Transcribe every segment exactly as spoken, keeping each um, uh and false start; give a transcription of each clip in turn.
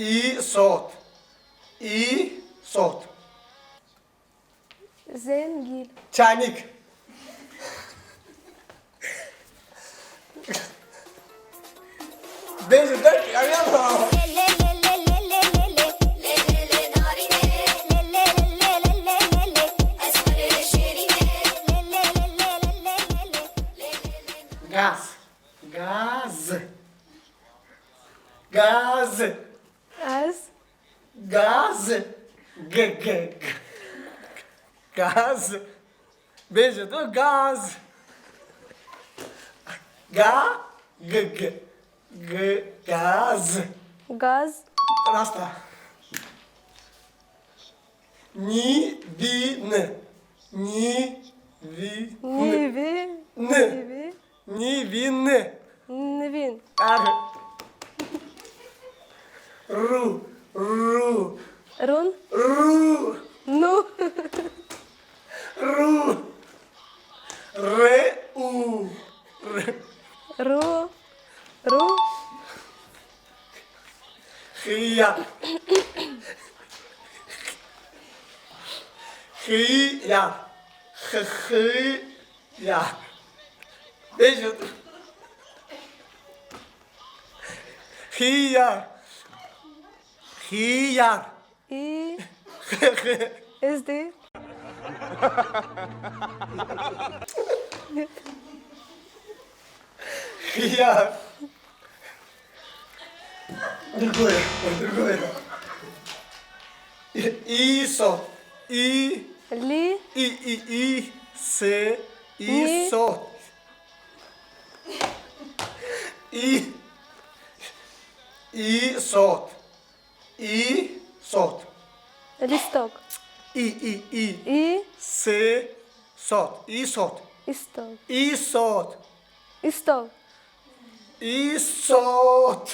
Îsot. Îsot. Zengil. Çanik. Bêje dek, ev ya. Gaz. Gaz. Gaz. Ez. Gaz. G, g, g. Gaz. Bêje tu gaz. Ga, g, g. G, gaz. Gaz. Rast e. Nîvîn. Nîvîn. Nîvîn. N. Nîvîn. Nîvîn. Nivîn. Er. Ru. Ru. Run. Ru. Nu. Ru. Re. U. Re. Ru. Ru. Xiya. Xiya. Xi, xi. Ya. Bêjin. Xiyar. Xiyar. Î. Ez de. Xiyar. Dur goya, dur goya. Îso. Î. Lî. Î, î, î, se, Nî. îso. Î. Îsot. Îsot. Lîstok. Î, î, î. Î. Se, sot. Îsot. Îstok. Îsot. Îstok. Îsot.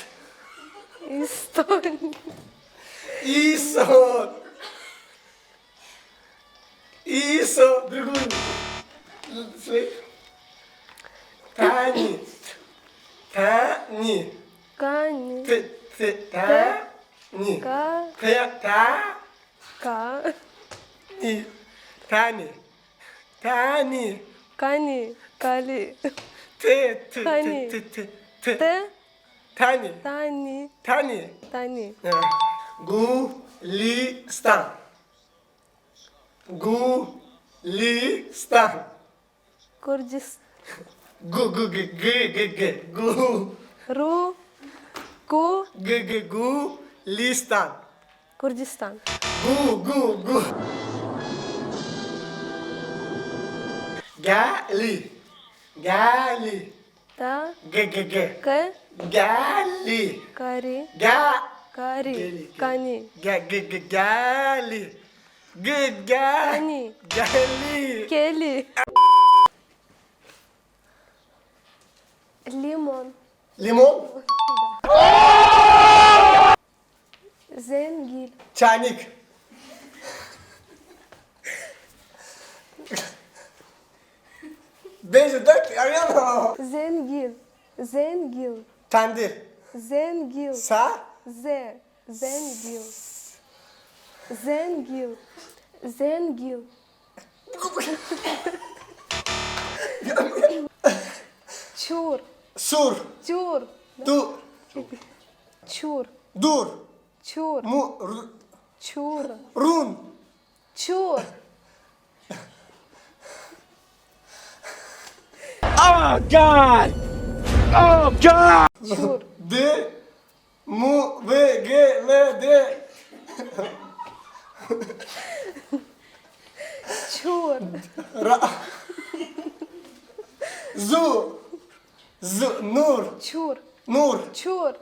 Îstok. Îsot. Îsot. Durgun. Şey. Tani. Tani. Kani. T, t, tani. Ka. T, ta. Ka. Ni. Tani. Tani. Kani. Kali. T, t, Tani. t, t, t, t. Te. Tani. Tani. Tani. Tani. Gulistan. Gulistan. Gurcis. Gu, gu, gu, gu, gu, gu. Gu. Ru. Ku. Gu, gu, gu, listan. Gurcistan. Gu, gu, gu. Gali. Gali. Ta. G, g, g. Ke. Gali. Kari. Ga. Kari. Geli, geli. Kani. Ga, g, g, gali. G, ga. Kani. Gali. Keli. Limon. Limon. Zengil. Çanik. Bêje dek, eryana. Zengil. Zengil. Tendir. Zengil. Sa. Ze. Zengil. Zengil. Zengil. Çur. Sur. Çur. Du. Çur. Dur. Çur. Mu. Ru-, Çur. Run. Çur. Oh God! Oh God! Çur. De. Mu. Ve. Ge. Le. De. Çur. Ra. Zu. Zu. Nur. Çur. Nur. Çur.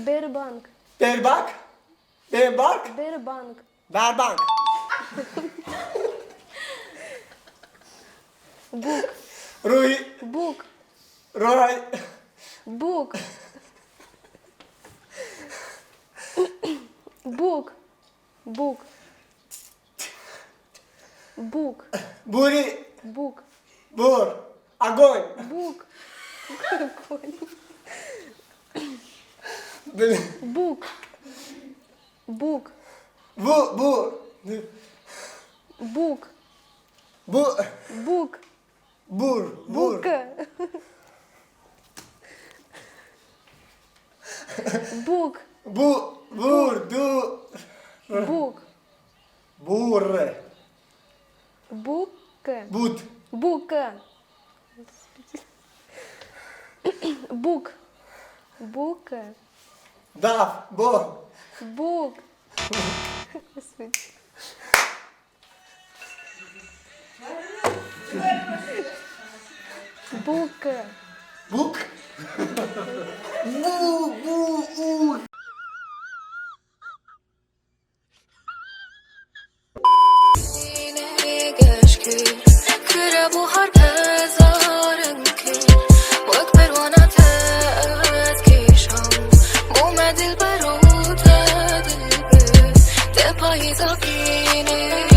Berbank. Berbak. Berbak. Berbank. Berbank. Buk. Ruhi. Buk. Ruhi. Buk. Buk. Buk. Buk. Buri. Buk. Bur. Agoy. Buk. Bûk. Bûk. Bu, bu. Bûk. Bu. Bûk. Bur, bur. Bûk. Bûk. Bu, bur, du. Bûk. Bur. Bûk. Bud. Bûk. Bûk. Bûk. Daf, bo. Bûk. Bûk. Bûk. Bu, bu, u. Sîneyê geş kir, kira bû har bezarin kir. Wek perwana te ez kêşam, bû me dilber û te dilbir. Te payîza bînê.